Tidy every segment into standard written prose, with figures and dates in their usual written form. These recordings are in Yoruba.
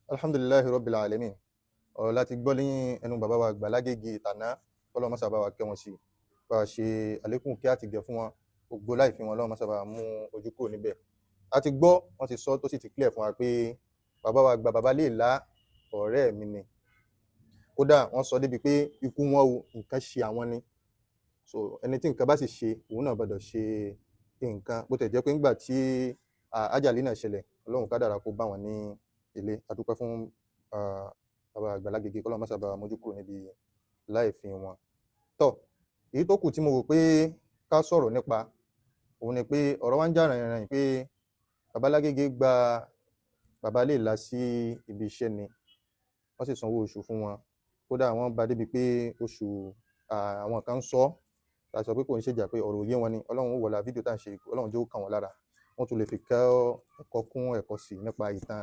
Alhamdulillahi rabbil alamin. Ọ̀rọ̀ láti gbọ́ lẹ́yìn ẹnu bàbá wa àgbà Lágége ìtàná, kọ́lọ́ mọ́sà bá wa kẹ́ wọn sí, bá wa ṣe àlékún kí á ti gẹ̀ fún wọn, gbogbo láì fi wọn lọ́wọ́ mọ́sà bá wa mú ojú kúrò níbẹ̀. A ti gbọ́, wọ́n ti sọ tó sì ti clear fún wa pé bàbá wa àgbà bàbá Léèlá ọ̀rẹ́ mi ni. Kódà wọ́n sọ débi pé ikú wọn o, nǹkan ṣe àwọn ni. So ẹni tí nǹkan bá sì ṣe, òun náà gbọ́dọ̀ ṣe nǹkan. Bó tẹ̀ jẹ́ pé ńgbà tí àjálù náà ṣẹlẹ̀, Ọlọ́run kádàrá kó bá wọn ní ilé. A dúpẹ́ fún bàbá àgbà Lágége, kọ́lọ́run má ṣe bá wa mójú kúrò níbi láìfi wọn. Tọ́, èyí tó kù tí mo rò pé ká sọ̀rọ̀ nípa òun ni pé ọ̀rọ̀ wa ń jà ràìnràìn pé bàbá Lágége gba bàbá Léèlá sí ibi iṣẹ́ ni, wọ́n sì sanwó oṣù fún wọn. Kódà wọ́n bá débi pé oṣù àwọn kan ń sọ, ta sọ pé kò ń ṣèjà pé ọ̀rọ̀ òye wọn ni. Ọlọ́run ó wọlá fídíò tá à ń ṣe, Ọlọ́run jẹ́ ó kàn wọ́n lára. Wọ́n tún lè fi kẹ́ ẹ̀kọ́ kún ẹ̀kọ́ sí nípa ìtàn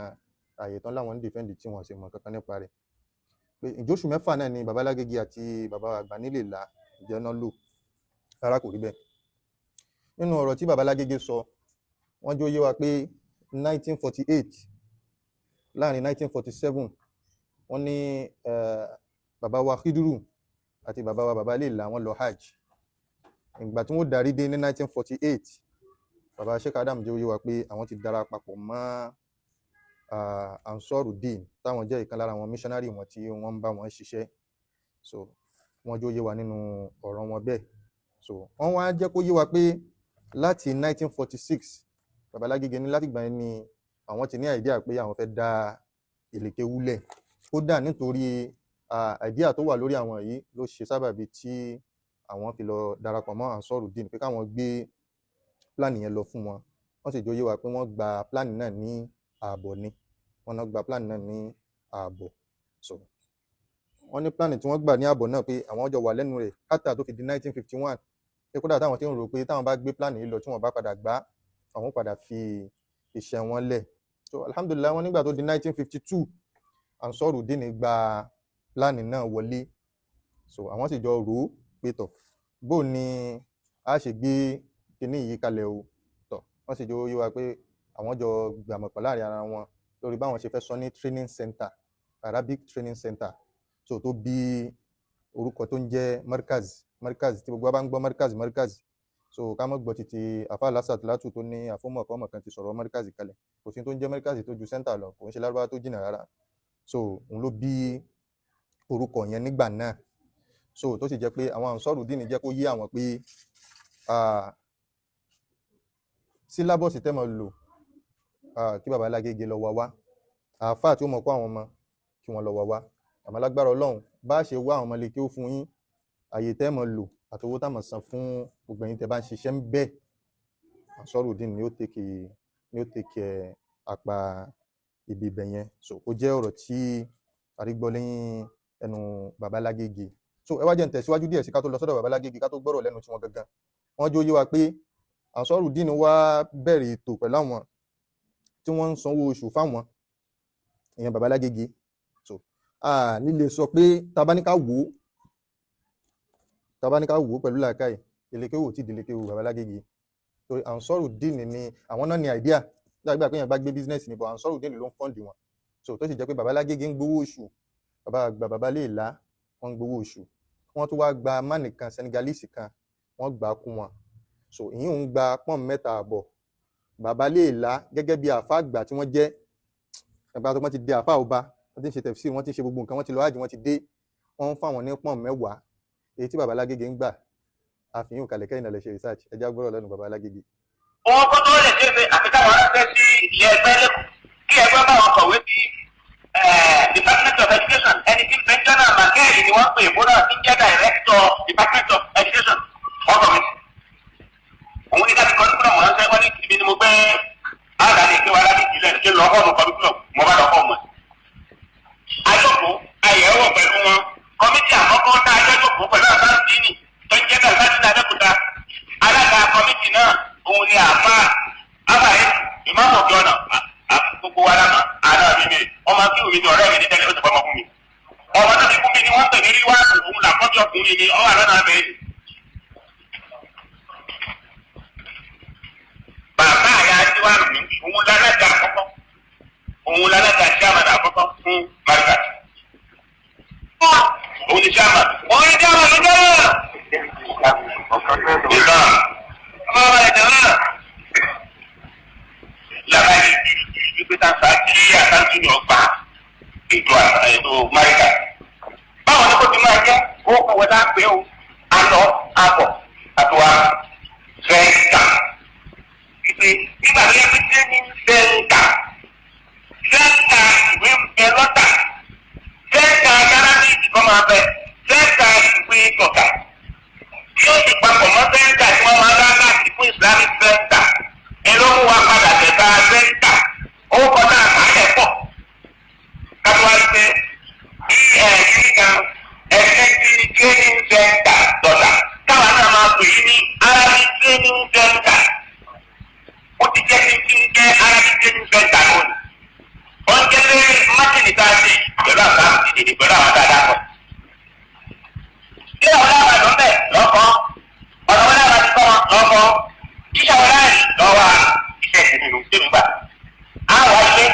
ààyè tán láwọn ń dìfẹ́ǹdì tí wọ́n sì mọ̀ kankan nípa rẹ̀. Pé ǹjẹ́ oṣù mẹ́fà náà ni bàbá Lágége àti bàbá àgbà ní Léèlá ìjẹ́ náà lò? Rárá, kò rí bẹ́ẹ̀. Nínú ọ̀rọ̀ tí bàbá Lágége sọ, wọ́n jó yé wa pé 1948 láàrin 1947, wọ́n ní bàbá wa Khidiru àti bàbá wa bàbá Léèlá wọ́n lọ hajj. Ìgbà tí wọ́n darí dé ní 1948, bàbá Sheikh Adam jẹ́ ó yé wa pé àwọn ti dara papọ̀ mọ́ Ansarudeen, táwọn jẹ́ ìkan lára àwọn missionary wọn tí wọ́n ń bá wọn ṣiṣẹ́. So wọ́n jó yé wa nínú ọ̀rọ̀ wọn bẹ́ẹ̀. So wọ́n wá jẹ́ kó yé wa pé láti 1946, bàbá Lágége ní láti ìgbà yẹn ni àwọn ti ní idea pé àwọn fẹ́ dá ìlèkéwú lẹ̀. Kódà nítorí idea tó wà lórí àwọn yìí ló ṣe sábàbí tí àwọn fi lọ darapọ̀ mọ́ Ansarudeen pé káwọn gbé plan yẹn lọ fún wọn. Wọ́n sì jó yé wa pé wọ́n gba plan náà ní ààbọ̀ ni. Wọ́n náà gba plan náà ní ààbọ̀. So wọ́n ní plan tí wọ́n gbà ní ààbọ̀ náà pé àwọn jọ wà lẹ́nu rẹ̀ kátà tó fi di 1951. Pé kódà táwọn tí ń rò pé táwọn bá gbé plan yìí lọ tí wọ́n bá padà gbà, àwọn padà fi iṣẹ́ wọn lẹ̀. So alhamdulillah, wọ́n nígbà tó di 1952, Ansarudeen gba plan náà wọlé. So àwọn sì jọ rò ó pé tọ̀, bó ni a ṣe gbé kinní yìí kalẹ̀ o. Tọ̀, wọ́n sì jọ yé wa pé àwọn jọ gbàmọ̀pọ̀ láàrin ara wọn lórí báwọn ṣe fẹ́ sọ ní training center, Arabic training center. So tó bí orúkọ tó ń jẹ́ Markaz, Markaz tí gbogbo wa bá ń gbọ́ Markaz, Markaz. So ká má gbọ́ títí àfa Lásàtúlátù tó ní àfọ́mọ̀kọ́mọ̀ kan ti sọ̀rọ̀ Markaz kalẹ̀. Kò sí tó ń jẹ́ Markaz tó ju center lọ, kò ń ṣe lárúbáwá tó jìnnà rárá. So òun ló bí orúkọ yẹn nígbà náà. So tó sì jẹ́ pé àwọn Ansarudeen jẹ́ kó yé àwọn pé sílábọ̀sì tẹ́ mọ̀ lò, kí bàbá Lágége lọ wá wá àáfàá tí ó mọ̀ kó àwọn ọmọ kí wọ́n lọ wá wá. Àmọ́ lágbára Ọlọ́run, bá ṣe wá àwọn ọmọ lè kí ó fún yín, àyè tẹ́ mọ̀ lò àtowó tá mọ̀ san fún gbogbo ẹ̀yin tẹ́ bá ń ṣiṣẹ́ ń bẹ́ẹ̀, Ansarudeen ni ó tèkè, ni ó tèkè apá ibi ibẹ̀ yẹn. So ó jẹ́ ọ̀rọ̀ tí arígbọ́ lẹ́yìn ẹnu bàbá Lágége. So ẹ wá jẹ́ n tẹ̀síwájú díẹ̀ sí ká tó lọ sọ́dọ̀ bàbá Lágége, ká tó gbọ́rọ̀ lẹ́nu tiwọn gangan. Wọ́n jó yé wa pé Ansarudeen wá bẹ̀rẹ̀ ètò pẹ̀lú àwọn tí wọ́n ń sanwó oṣù fáwọn èèyàn bàbá Lágége. So a nílè sọ pé tabaníká wò ó pẹ̀lú làákàyè, ìlékéwò tí ìdílékéwò bàbá Lágége, torí Ansarudeen ni àwọn náà ní idea lágbà pé èèyàn bá gbé business ní bọ̀, Ansarudeen ló ń fund wọn. So tó sì jẹ́ pé bàbá Lágége ń gbowó oṣù, bàbá àgbà bàbá Léèlá wọ́n ń gbowó oṣù. Wọ́n tún wá gba mánì kan, Senegalese kan, wọ́n gbà á kún wọn. So ìyẹn ń gba pọ́n 3.5. Bàbá Léèlá gẹ́gẹ́ bí àfa àgbà tí wọ́n jẹ́, ẹ̀bá tó wọ́n ti di àfa ọba, wọ́n ti ń ṣe tẹ̀fsíìrì, wọ́n ti ń ṣe gbogbo nǹkan, wọ́n ti lọ hajj, wọ́n ti dé, wọ́n ń fáwọn ní pọ́n 10 èyí tí bàbá Lágége ń gbà. Àfihàn kalẹ̀ kẹ́yìn náà lè ṣe research. Ẹ já gbọ́rọ̀ lẹ́nu bàbá Lágége. Wọn kó tó lè ṣe é, àfi káwọn ránṣẹ́ sí ìyẹn ẹgbẹ́ lẹ́kọ̀ọ́ kí ẹgbẹ́ bá wọn kọ̀wé sí Department of Education. Ẹni tí bẹ́ńtọ́nà Makẹ́ẹ̀lì ni wọ́n pè bóra tí jẹ́ Director, Department of Education, wọ́n kọ̀wé sí. Òun ní ká ti curriculum ránṣẹ́. Wọ́n ní ibi ni mo gbé àgbà ní kí wọ́n á láti ìjìnlẹ̀ kí lọ́ọ́ fọ́ọ̀mù curriculum, mo bá lọ́ fọ́ọ̀mù ẹ̀. Àjọkò àyẹ̀wò pẹ̀lú wọn, committee àkọ́kọ́ tá a jọ́jọ́kò pẹ̀lú àbáńtínì tó ń jẹ́ kàlùbáṣí Abẹ́òkúta, alága committee náà òun ni àfa àbáyé ìmáàmù òkè ọ̀nà, gbogbo wa lámà, àná mi ni ọmọ akíwì mi ni, ọ̀rẹ́ mi ní tẹ́lẹ̀, ó ti fọmọ fún mi. Ọmọ náà fi fún mi ni wọ́n ń pè ní ríwá, òun làkọ́bí ọkùnrin ni ọwọ́ àlọ́ náà bẹ́ẹ̀. Bàbá àyà tiwa mi, òun lálága àkọ́kọ́, òun lálága chairman àkọ́kọ́. fún Marikat. Òun ni chairman. Òun ni chairman ló jẹ́ náà. Ìtàn. Ọmọ ẹ̀jẹ̀ náà. Lábàáyé wípé tá a sá kí àtàntì ní ọgbà ètò ètò Marikat. Báwo ni kò ti máa jẹ́? Ó kọ̀ wọ́n dá pé o. Alọ abọ̀ àtiwá sẹ́ńtà. Ìpè nígbà tó yẹ kí training center sẹ́ńtà ìwé ń bẹ lọ́tà sẹ́ńtà gáràjì kọ́ máa bẹ sẹ́ńtà ìwé kọ̀ọ̀kà yóò sì papọ̀ mọ́ sẹ́ńtà tí wọ́n máa dá láti fún Islamic center ẹ ló mú wa padà tẹ̀ka sẹ́ńtà owó kọjá àkàlẹ̀ pọ̀ kátó ṣe kíníkan ẹ̀ẹ́dẹ́gbẹ̀rún training center dọ̀tà káwa náà máa pè é ní Arabic training center ó ti jẹ́ kí n jẹ́ Arabic training center lónìí wọ́n jẹ́ pé mákìnì tá a ṣe pẹ̀lú àbá ìdèdè pẹ̀lú àwọn dáadáa kan. Ṣé ọ̀la àbá ló ń bẹ̀ lọ́kọ́? Ọ̀nà wọn lára ti kọ́ wọn lọ́kọ́? Iṣẹ́ wọn láàyè lọ́wọ́ iṣẹ́ ìsinmi tèmi gbà. Á wá ilé,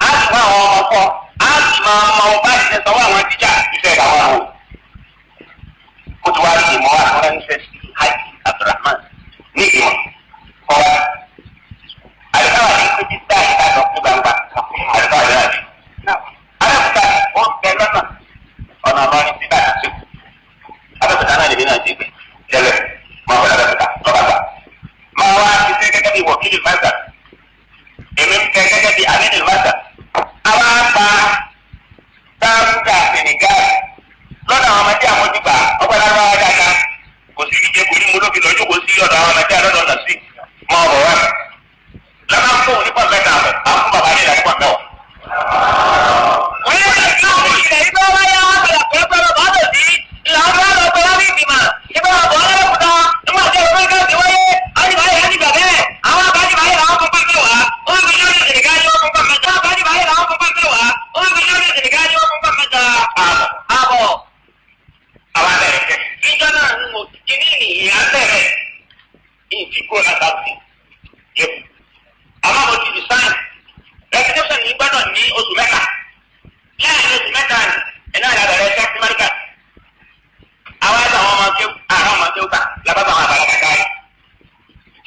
á sì mọ àwọn ọmọ kọ́, á sì máa mọ bá ìṣe sanwó àwọn tíjà iṣẹ́ ìgbàwọ́ àwọn. Ó ti wá rí ìmọ̀ àtúnrẹ́ níṣẹ́ sí Haji Abdulrahman ní ìmọ̀ kọ́ wá. Àdìsáwà ní pé títà ìbàdàn fún gbangba. Àdìsáwà ní àdì. Abẹ́òkúta ó ń bẹ lọ́nà ọ̀nà àbárin sí Ìbàdàn sí. Abẹ́òkúta náà lèmi náà ti gbé tẹ́lẹ̀ máa wọlé Abẹ́òkúta lọ́ba gbà. Máa wá ṣiṣẹ́ gẹ́gẹ́ bí wọ̀kìlì máta. Èmi ń bẹ gẹ́gẹ́ bí amínì máta. Àwa gba sáfúgà Senegal lọ́dọ̀ àwọn ọmọdé àwọn ti gbà ọgbà lágbára dáadáa. Kò sí ìjẹ́ kò ní mo ló fi lọ jókòó sí ọ̀dọ̀ àwọn ọmọdé àlọ́dọ̀ ọ̀nà sí. Máa bọ̀ wá. Lọ́ba ń fóun ní pọ̀npẹ́ náà bọ̀, à ń fún bàbá ní ìlànà pọ̀npẹ́ wọ̀. Wọ́n yóò ṣe àwọn ìṣẹ̀lẹ̀ yìí tó wáyé wọn padà pẹ́ pẹ́ bàbá tó sí ìlànà bá lọ pẹ́ lábẹ́ ìgbìmọ̀ ìgbà bọ̀ ọlọ́kùnrin nígbà tí ọ̀rọ̀ mẹ́ta ti wáyé ánìbáyé ánìbà bẹ́ẹ̀ àwọn àbájúbáyé làwọn fún pàmẹ́ wá wọ́n fi lórí ìsìnká ní wọ́n fún pàmẹ́ ta àbájúbáyé làwọn fún pàmẹ́ wá wọ́n fi lórí ìsìnká ní wọ́n fún pàmẹ́ ta àbọ̀. Àwa bẹ̀rẹ̀ kẹ́. Ìjọ náà ń mọ̀ kíní ìyá bẹ̀rẹ̀ Ìdí kó látàkùn. Yẹ́pù. Àmọ́ mo ti resign. Resignation ní gbọ́dọ̀ ní oṣù mẹ́ta. Láàárín oṣù mẹ́ta ẹ̀ náà lábẹ̀rẹ̀ iṣẹ́ sí Amẹ́ríkà. Àwọn ẹ̀sán àwọn ọmọ kéwù àwọn ọmọ kéwù kà lábàbà àwọn àgbàlagbà káyì.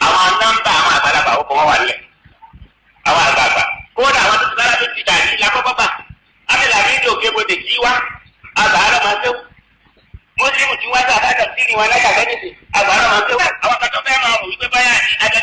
Àwọn nọ́mbà àwọn àgbàlagbà ó kọ́ wọ́n wà nílẹ̀. Àwọn àgbààgbà. Kódà àwọn tó ti bára tó ti dà ní lakọ́kọ́ bà. Ábẹ́lẹ̀ ní òkè bodè kí wá. Àgbà àlọ́ máa kéwù. Mùsùlùmí ti wá sí àdájọ́ sí ni wọn lájà fẹ́nìsì. Àgbà àlọ́ máa kéwù. Àwọn kan tó fẹ́ máa wò wípé báyà àjọ